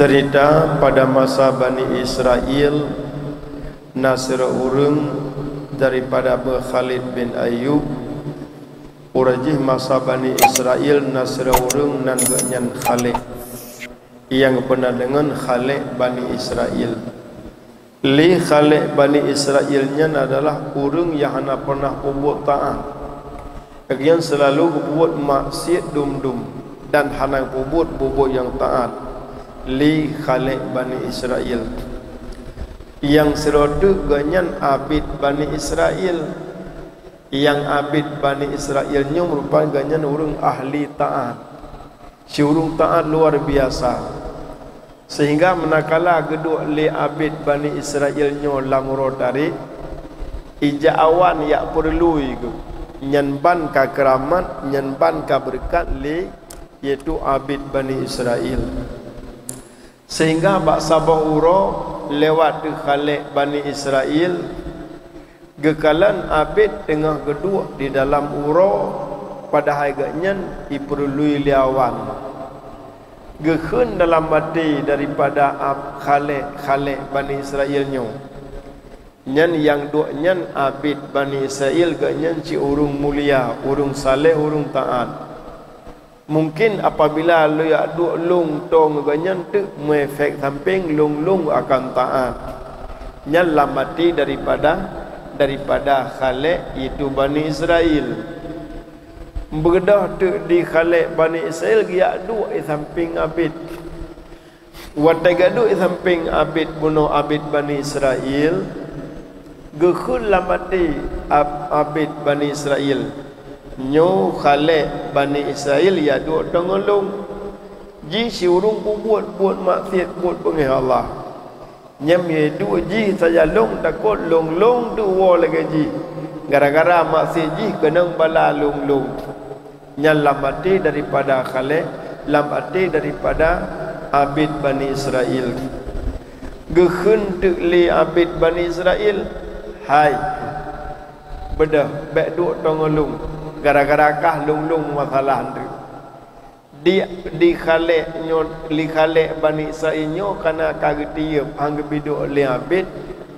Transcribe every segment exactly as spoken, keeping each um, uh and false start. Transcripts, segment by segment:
Cerita pada masa Bani Israel, na sidroe ureuëng daripada beuh Khalid bin Ayub. Uroe jih masa Bani Israel na sidroe ureuëng nan geuhnyan Khalid, nyang beuna deungon Khalid Bani Israel. Lé Khalid Bani Israel nyan adalah ureuëng nyang hana pernah peubuet taát. Geuhnyan seulalu geubuet maksiet dum-dum dan hana peubuet bubuet nyang taát. Lé Khalid Bani Israel. Nyang sidroe teuk geuhnyan abid Bani Israel. Nyang abid Bani Israel nyoe meurupakan geuhnyan ureuëng ahli taát. Si ureuëng taát luar biasa. Sehingga manakala geuduek lé abid Bani Israel nyoe lam uroe tarek, ija awan jak peureului geuh, nyan ban ka keuramat, nyan ban ka beureukat lé, yaitu abid Bani Israel. Sehingga bak saboh uroe lewat teuh Khalid Bani Israel, geukalon abid teungoh geuduek di dalam uroe, padahai geuhnyan jipeureului lé awan. Geukheun dalam até daripada ab-, Khalid, Khalid Bani Israel nyoe, nyan nyang duek nyan abid Bani Israel, geuhnyan cit ureuëng mulia, ureuëng saleh, ureuëng taát. Mungkin apabila lôn jak duek lôn toe ngon geuhnyan teuk meuefek sampéng lôn-lôn akan taát. Nyan lam até daripada, daripada Khalid, yaitu Bani Israel. Beudôh teuk di Khalid Bani Israel geujak duek di sampéng abid. Watée geuduek di sampéng abid bunoe abid Bani Israel, geukheun lam até ab-, abid Bani Israel, "Nyoe Khalid Bani Israel jak duek teungoh lôn. Jih si ureuëng peubuet buet maksiet buet beungéh Allah. Nyan meuduek jih sajan lôn takot lôn-lôn teuwoe lagée jih, gara-gara maksiet jih keunong bala lôn-lôn." Nyan lam até daripada Khalid, lam até daripada abid Bani Israel. Geukheun teuk lé abid Bani Israel, "Hai, beudôh, bék duek teungoh lôn, gara-gara kah lôn-lôn masalah teuk." Di, di Khalid nyoe, lé Khalid Bani Israel nyoe kana ka geutiyeueb han geubri duek lé abid,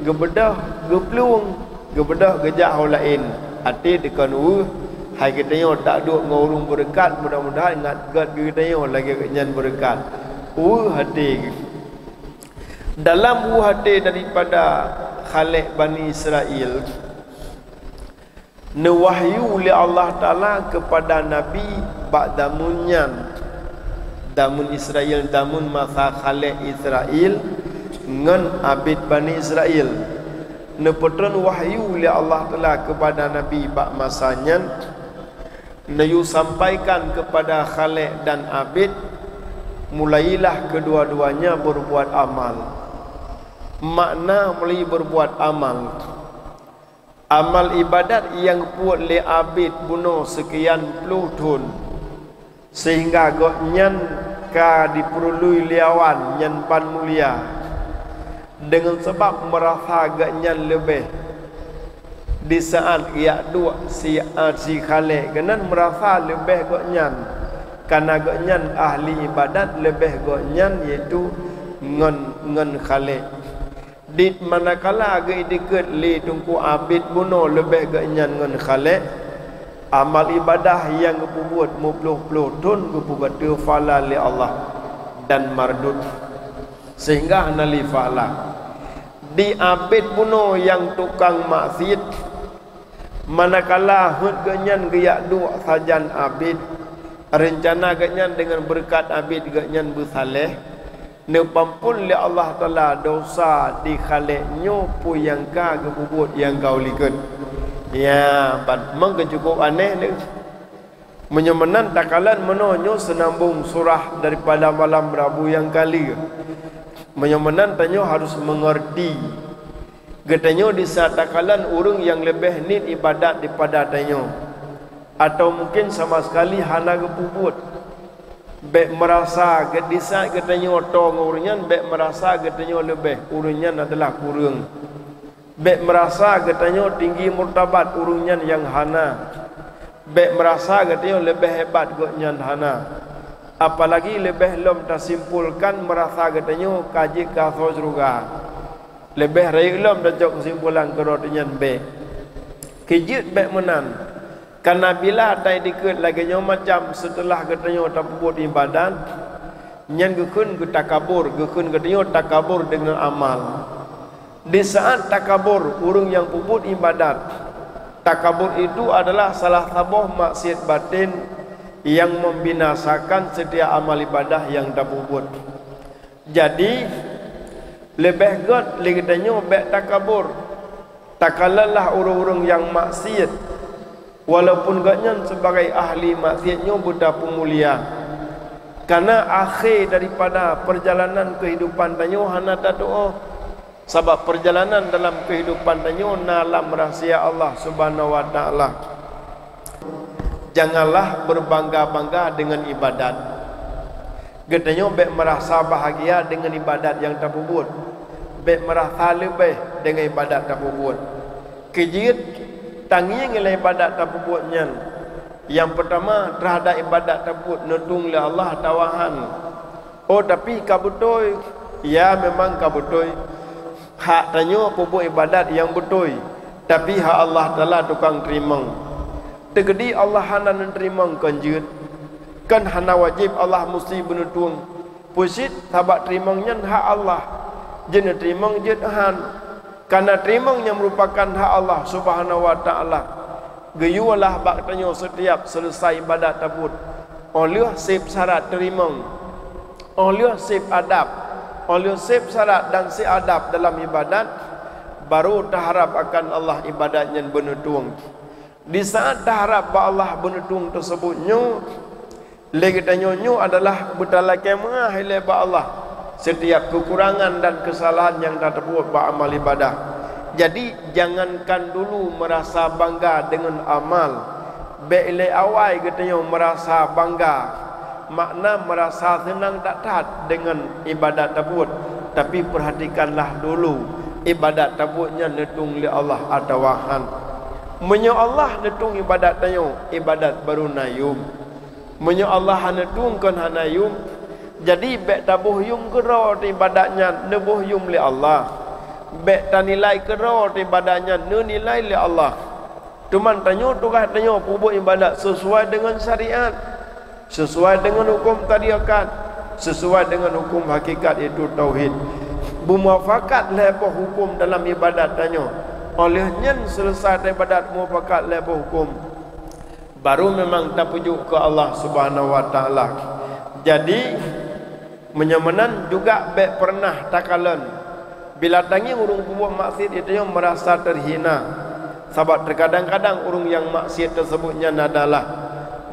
geubeudôh, geuplueng, geubeudôh geujak ho laén. Até dikon weueh, hai geutanyoe taduek ngon ureuëng beureukat, mudah-mudahan ngat gét geutanyoe lagée nyan beureukat. Weueh até geuh. Dalam weueh até daripada Khalid Bani Israel, neuwahyu lé Allah Taala keupada Nabi bak damun nyan, damun Israel, damun masa Khalid Israel ngon abid Bani Israel. Neupeutron wahyu lé Allah Taala keupada Nabi bak masa nyan, neuyue sampaikan keupada Khalid dan abid, "Mulailah keudua-duanya beurbuat amal." Makna mulai beurbuat amal. Amal iébadat nyang peubuet lé abid bunoe seukian ploh thon, seuhingga gobnyan ka jipeureului lé awan nyan ban mulia, deungon sabab meurasa gobnyan leubeh. Di saát jak duek si, a, si Khalid, geuhnyan meurasa leubeh gobnyan, kana gobnyan ahli iébadat leubeh gobnyan, yaitu ngon, ngon Khalid. Di manakala geuidikeue lé Teungku Abid bunoe leubeh geuhnyan ngon Khalid, amal iébadat nyang geupeubuet meuploh-ploh thon geupeubateue phala lé Allah dan mardud, seuhingga hana lé phala. Di Abid bunoe nyang tukang maksiet, manakala heuet geuhnyan geujak duek sajan Abid, reuncana geuhnyan deungon beureukat Abid geuhnyan beusaléh, neupeuampon lé Allah Taala desya di Khalid nyoe peue nyang ka geupeubuet nyang ka u likot. Ya, ban meukeujukôp aneh deuh. Meunyoe meunan takalon meunoe nyoe seunambong surah daripada malam Rabu nyang ka lheueh. Meunyoe meunan tanyoe harus meungeurti. Geutanyoe di saat takalon ureuëng nyang leubeh niet iébadat daripada tanyoe, atawa mungken sama sekali hana geupeubuet. Bék meurasa geu-, di saat geutanyoe toe ngon ureuëng nyan, bék meurasa geutanyoe leubeh, ureuëng nyan adalah kureueng. Bék meurasa geutanyoe tinggi murtabat, ureuëng nyan nyang hana. Bék meurasa geutanyoe leubeh hebat, gobnyan hana. Apalagi leubeh lom tasimpulkan meurasa geutanyoe ka jeuet keu asoe syeuruga. Leubeh rayeuk lom tacok keusimpulan keudroe nyan bék. Keu jeuet bék meunan. Kareuna bila tai dikeue lagée nyoe macam seuteulah geutanyoe tapeubuet iébadat, nyan geukheun geutakabur, geukheun geutanyoe takabur deungon amal. Di saát takabur ureuëng nyang peubuet iébadat, takabur itu adalah salah saboh maksiat baten nyang membinasakan setiap amal iébadat nyang tapeubuet. Jadi, leubeh gét lé geutanyoe bék takabur. Takalonlah ureuëng-ureuëng nyang maksiat, walaupun gobnyan sibagai ahli maksiat nyoe beutapeumulia. Kareuna akhé daripada peurjalanan keuhidupan tanyoe hana tatuoh. Sabab peurjalanan dalam keuhidupan tanyoe na lam rahsia Allah Subhanahu wa Taala. Janganlah beubangga-bangga deungon iébadat. Geutanyoe bék meurasa bahgia deungon iébadat nyang tapeubuet. Bék meurasa leubeh deungon iébadat tapeubuet. Keu jeuet, tangieng lé iébadat tapeubuet nyan. Nyang peutama, teuhadab iébadat tapeubuet neutueng lé Allah atawa han. Oh, tapi ka beutôi. Ya, memang ka beutôi. Hak tanyoe peubuet iébadat nyang beutôi, tapi hak Allah Taala tukang teurimong. Teukeudi Allah hana neuteurimong kon jeuet. Kan hana wajéb Allah musti beuneutueng. Peue cit, sabab teurimong nyan hak Allah. Jeuet neuteurimong jeuet han. Kareuna teurimong nyan meurupakan hak Allah Subhanahu wa Taala. Geuyue lah bak tanyoe seutiap seuleusai iébadat tapeubuet. Óh lheueh sép syarat teurimong, óh lheueh sép adab, óh lheueh sép syarat dan sép adab dalam iébadat, barô taharab akan Allah iébadat nyan beuneutueng. Di saát taharab bak Allah beuneutueng teuseubut nyoe, lé geutanyoe nyoe adalah beutalakée meuáh ilée bak Allah seutiap keukurangan dan keusalahan nyang tateubuet bak amal iébadat. Jadi, jangankan dulu meurasa bangga deungon amal, bék ilée awai geutanyoe meurasa bangga, makna meurasa seunang that-that deungon iébadat tapeubuet, tapi peurhatikanlah dulu iébadat tapeubuet nyan neutueng lé Allah atawa han. Meunyoe Allah neutueng iébadat tanyoe, iébadat barô na yum. Meunyoe Allah hana tueng kon hana yum, jadi bék taboh yum keudroe teuh iébadat nyan neuboh yum lé Allah. Bék tanilai keudroe teuh iébadat nyan neunilai lé Allah. Teuma tanyoe tugaih tanyoe peubuet iébadat sisuai deungon syariat, sisuai deungon huköm tarekat, sisuai deungon huköm hakikat, yaitu tauhid. Beumufakat lhée boh huköm dalam iébadat tanyoe. Óh lheueh nyan seuleusai teuiébadat mufakat lhée boh huköm. Baru memang tapeujok keu Allah Subhanahu wa Taala. Jadi, meunyoe meunan juga bék peureunah takalon bila tangieng ureuëng peubuet maksiat, geutanyoe meurasa teuhina. Sabab teukadang-kadang ureuëng nyang maksiat teuseubut nyan adalah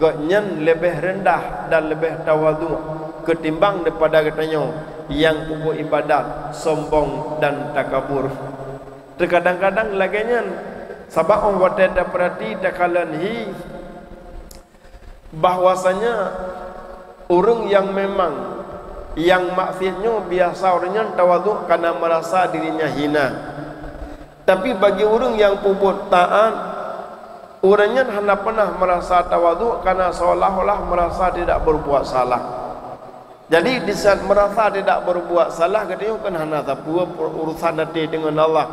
gobnyan leubeh reundah dan leubeh tawadhu keutimbang daripada geutanyoe nyang peubuet iébadat sombong dan takabur. Teukadang-kadang lagée nyan, sabab óh watée tapeurati takalon hi bahwasanya ureuëng nyang memang nyang maksiat nyoe biasa ureuëng nyan tawadhu kareuna meurasa dirinya hina. Tapi bagi ureuëng nyang peubuet taát, ureuëng nyan hana peunah meurasa tawadhu kareuna seolah-olah meurasa tidak berbuat salah. Jadi, di saat meurasa tidak berbuat salah, geutanyoe kan hana sapeue urusan até deungon Allah.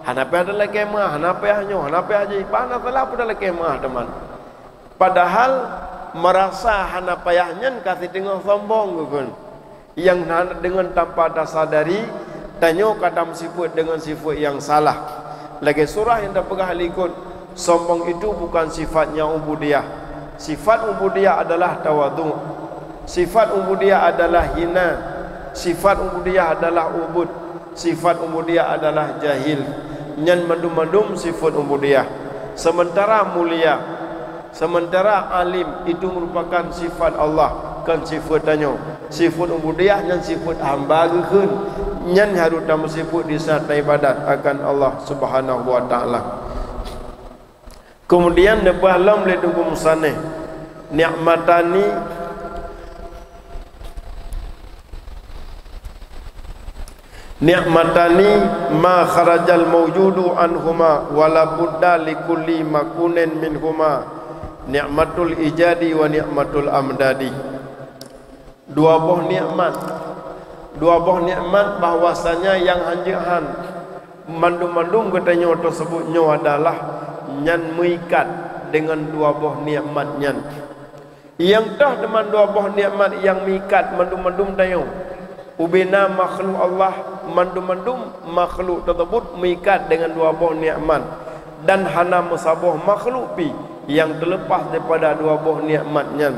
Hana payah talakée meuáh, hana payah nyoe, hana payah jih, bah hana salah pun talakée meuáh teuma. Padahal meurasa hana payah nyan ka siteungoh sombong geukheun. Nyang hana deungon tanpa tasadari, tanyoe ka tameusifuet deungon sifuet nyang salah. Lagée surah nyang tapeugah likot, sombong itu bukan sifatnya ubudiyah. Sifat ubudiyah adalah tawadhu. Sifat ubudiyah adalah hina. Sifat ubudiyah adalah ubud. Sifat ubudiyah adalah jahil. Nyan mandum-mandum sifat ubudiyah. Sementara mulia, sementara alim, itu merupakan sifat Allah, kon sifat tanyoe. Sifat ubudiyah nyan sifat hamba geukheun. Nyan harôh tameusifuet di saat taibadat akan Allah Subhanahu wa Taala. Kemudian neupeugah lom lé Teungku Musaneh, nikmatani, nikmatani ma kharajal maujudu anhuma wala budda likulli makunin minhuma, nikmatul ijadi wa nikmatul amdadi. Dua boh nikmat. Dua boh nikmat bahwasanya nyang hanjeuet han mandum-mandum geutanyoe teuseubut nyoe adalah nyan meuikat deungon dua boh nikmat nyan. Nyang toh teuma dua boh nikmat nyang meuikat mandum-mandum tanyoe. Ubena makhluk Allah, mandum-mandum makhluk teuseubut meuikat deungon dua boh nikmat, dan hana meusaboh makhluk pih nyang teuleupah daripada dua boh nikmat nyan.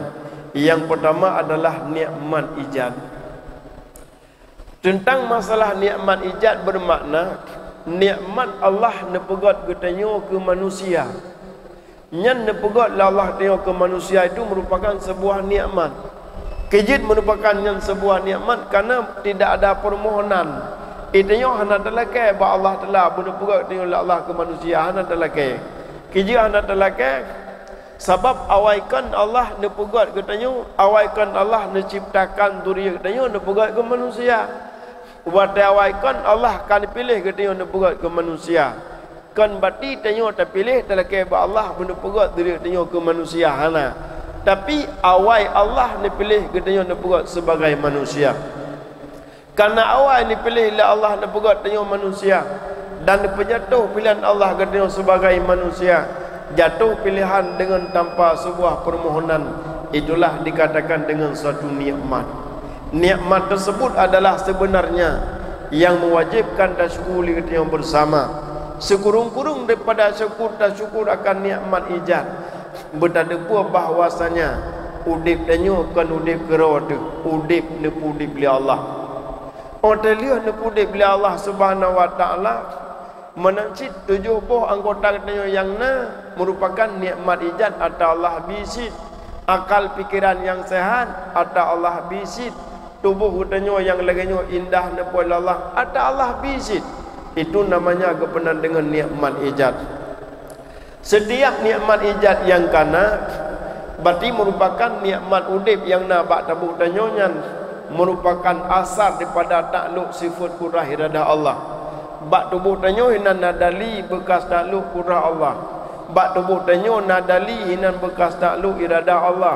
Nyang peutama adalah nikmat ijat. Teuntang masalah nikmat ijat beumakna, nikmat Allah neupeugét geutanyoe keu manusia. Nyan neupeugét lé Allah tanyoe keu manusia itu meurupakan seubuah nikmat. Keujeuet meurupakan nyan seubuah nikmat, karena tidak ada permohonan. Geutanyoe hana talakée bak Allah Taala beuneupeugét geutanyoe lé Allah keu manusia, hana talakée. Keujeuet hana talakée, sabab awai kon Allah neupeugét geutanyoe, awai kon Allah neuciptakan zuriat geutanyoe neupeugét keu manusia. Watée awai kon Allah ka neupiléh geutanyoe neupeugét keu manusia. Kon bati tanyoe tapiléh talakée bak Allah beuneupeugét diri tanyoe keu manusia, hana. Tapi awai Allah neupiléh geutanyoe neupeugét sibagai manusia. Kana awai neupiléh lé Allah neupeugét tanyoe manusia, dan neupeujatoh piléhan Allah geutanyoe sibagai manusia, jatoh piléhan deungon tanpa seubuah peumohonan, itulah dikatakan deungon suatu nikmat. Nikmat teuseubut adalah seubeunarnya nyang meuwajéb kan tasyukuri geutanyoe beusama. Sikureueng-kureueng daripada syukur tasyukur akan nikmat ijat, beutadeupeue bahwasanya udeb tanyoe kon udeb keudroe teuh, udeb neupeuudeb lé Allah. Óh lheueh neupeuudeb lé Allah Subhanahu wa Taala, meunan cit tujoh boh anggota geutanyoe nyang na meurupakan nikmat ijat ata Allah bie cit. Akal pikeran nyang seuhat ata Allah bie cit. Tuboh geutanyoe nyang lagée nyoe indah neupeuet lé Allah ata Allah bie cit. Itu namanya geupeunan deungon nikmat ijat. Setiap nikmat ijat nyang kana, bati meurupakan nikmat udeb nyang na bak tuboh tanyoe nyan meurupakan asar daripada taklok sifeuet kudrah iradah Allah. Bak tuboh tanyoe hinan na dali beukas taklok kudrah Allah. Bak tuboh tanyoe na dali hinan beukas taklok iradah Allah.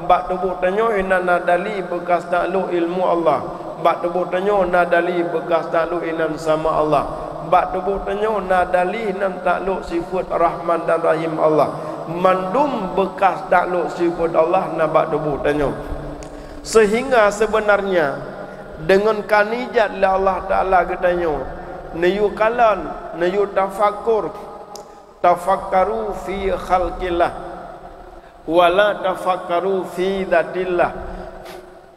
Bak tuboh tanyoe hinan na dali beukas taklok ilmu Allah. Bak tuboh tanyoe na dali beukas taklok hinan sama Allah. Bak tuboh tanyoe na dali hinan taklok sifeuet Rahman dan Rahim Allah. Mandum beukas taklok sifeuet Allah na bak tuboh tanyoe. Seuhingga seubeunarnya deungon ka neujat lé Allah Taala geutanyoe, neuyue kalon, neuyue tafakur, "Tafakkaru fi khalqillah, wa la tafakkaru fi dzatillah."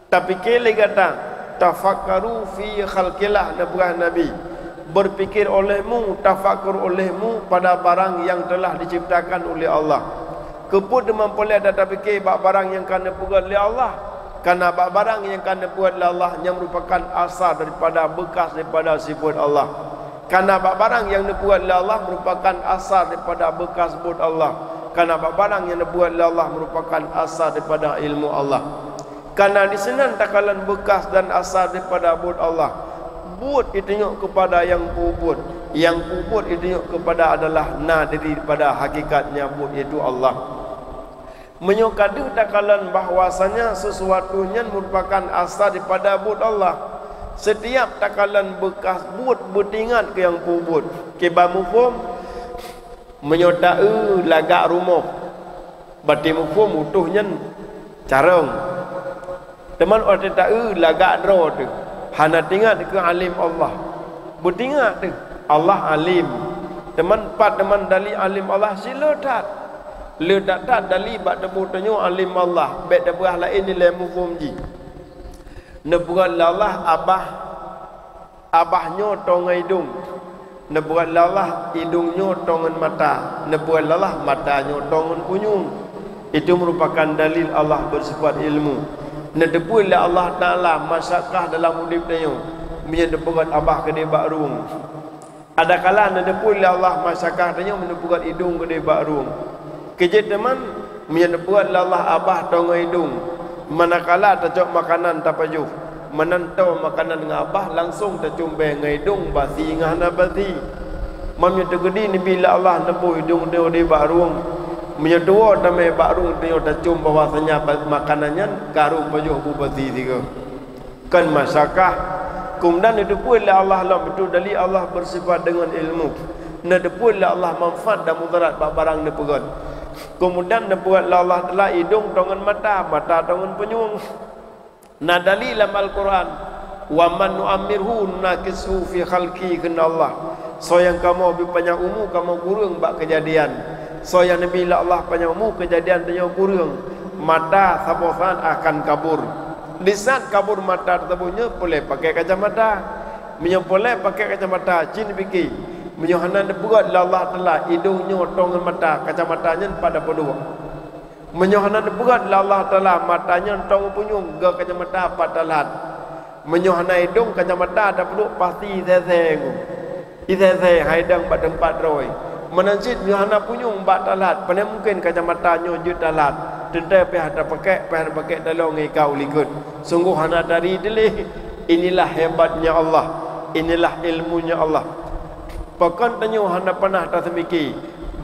Tapike lé gata, "Tafakkaru fi khalqillah," neupeugah Nabi, "Beupike olehmu, tafakur olehmu pada barang nyang teulah diciptakan uleh Allah." Keupeue teuma peureulée tapike bak barang nyang ka neupeugét lé Allah? Kana bak barang nyang ka neupeugét lé Allah nyang meurupakan asar daripada beukas daripada sifeuet Allah. Kana bak barang nyang neupeugét lé Allah meurupakan asar daripada beukas buet Allah. Kana bak barang nyang neupeugét lé Allah meurupakan asar daripada ilmu Allah. Kana disinan takalon beukas dan asar daripada buet Allah. Buet itunyok keupada nyang peubuet. Nyang peubuet itunyok keupada adalah na diri daripada hakikat nyang buet, yaitu Allah. Meunyoe ka deuh takalon bahwasanya sisuatu nyan meurupakan asar daripada buet Allah, setiap takalon beukas buet beutingat keu nyang peubuet. Kiban muphom, meunyoe taeu lagak rumoh, bati muphom utôh nyan carông. Teuma watée taeu lagak droe teuh, hana tingat keu alim Allah. Beutingat teuh, Allah alim. Teuma pat teuma dali alim Allah si le that. Le that-that dali bak tuboh tanyoe alim Allah, bék tapeugah laén nilai muphom jih. Neupeugah lé Allah abah, abah nyoe toe ngon idong. Neupeugah lé Allah idong nyoe toe ngon mata. Neupeugah lé Allah mata nyoe toe ngon unyueng. Itu meurupakan dalil Allah beusifat ilmu. Neuteupeue lé Allah Taala masyakah dalam udeb tanyoe, meunyoe neupeugét abah keudeh bak rueng. Adakala neuteupeue lé Allah masyakah tanyoe meunyoe neupeugét idong keudeh bak rueng. Keujeuet teuma, meunyoe neupeugét lé Allah abah toe ngon idong, manakala tacok makanan tapajoh, meunan toe makanan ngon abah langsong tacumbée ngon idong basi ngon hana basi. Meunyoe teukeudi neubi lé Allah neuboh idong tanyoe keudeh bak rueng, Meunyoe tuwoe tamé bak rueng, tanyoe tacom bahwasanya ba-, makanan nyan karu pajoh bu basi sigoe. Kon masyakah. Keumudian neuteupeue lé Allah lom, itu dalil Allah bersifat dengan ilmu. Neuteupeue lé Allah manfaat dan mudarat bak barang neupeugét. Keumudian neupeugét lé Allah Taala idong tongon mata, mata tongon punyueng. Na dalil lam Al-Quran, "Wa man nu'ammirhu nunakishu fi khalqi," kheun Allah. Soe nyang kamoe bi panyang umu, kamoe kureueng bak keujadian. Soe nyang neubi lé Allah panyang umu, keujadian tanyoe kureueng. Mata saboh saat akan kabur. Di saat kabur mata tersebut nyoe peureulée pakai kacamata. Meunyoe peureulée pakai kacamata, cit pike. Meunyoe hana neupeugét lé Allah Taala, idong nyoe tongon mata, kacamata nyan pat tapeuduek. Meunyoe hana neupeugét lé Allah Taala, mata nyan tongon punyueng, geu kacamata pat talhat. Meunyoe hana idong, kacamata tapeuduek pasti isée-isée ngon. Isée-isée hai dang bak teumpat droe. Meunan cit meunyoe hana punyueng bak talhat, pane mungken kacamata nyoe jeuet talhat. Teuntée pih tapakek, pih tapakek taloe ngon ika u likot. Sunggoh hana tari teuléh. Inilah hebatnya Allah. Inilah ilmunya Allah. Pakon tanyoe hana panah taseumike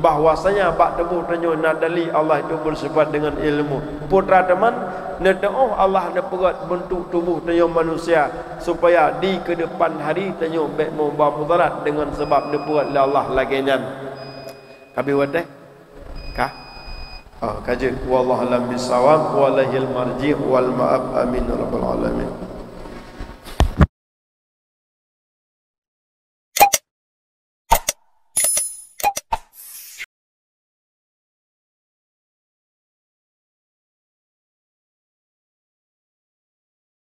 bahwasanya bak tuboh tanyoe na dalil Allah itu bersifat dengan ilmu? Peue teuma, neuteuoh Allah neupeugét beuntuk tuboh tanyoe manusia supaya di keudeupan hari tanyoe bék meuba mudarat dengan sabab neupeugét lé Allah lagée nyan. Ka bi watée? Ka? Oh, ka jeuet. Wallahu a'lam bissawab, wa ilaihil marji' wal ma'ab. Amin ya rabbal alamin.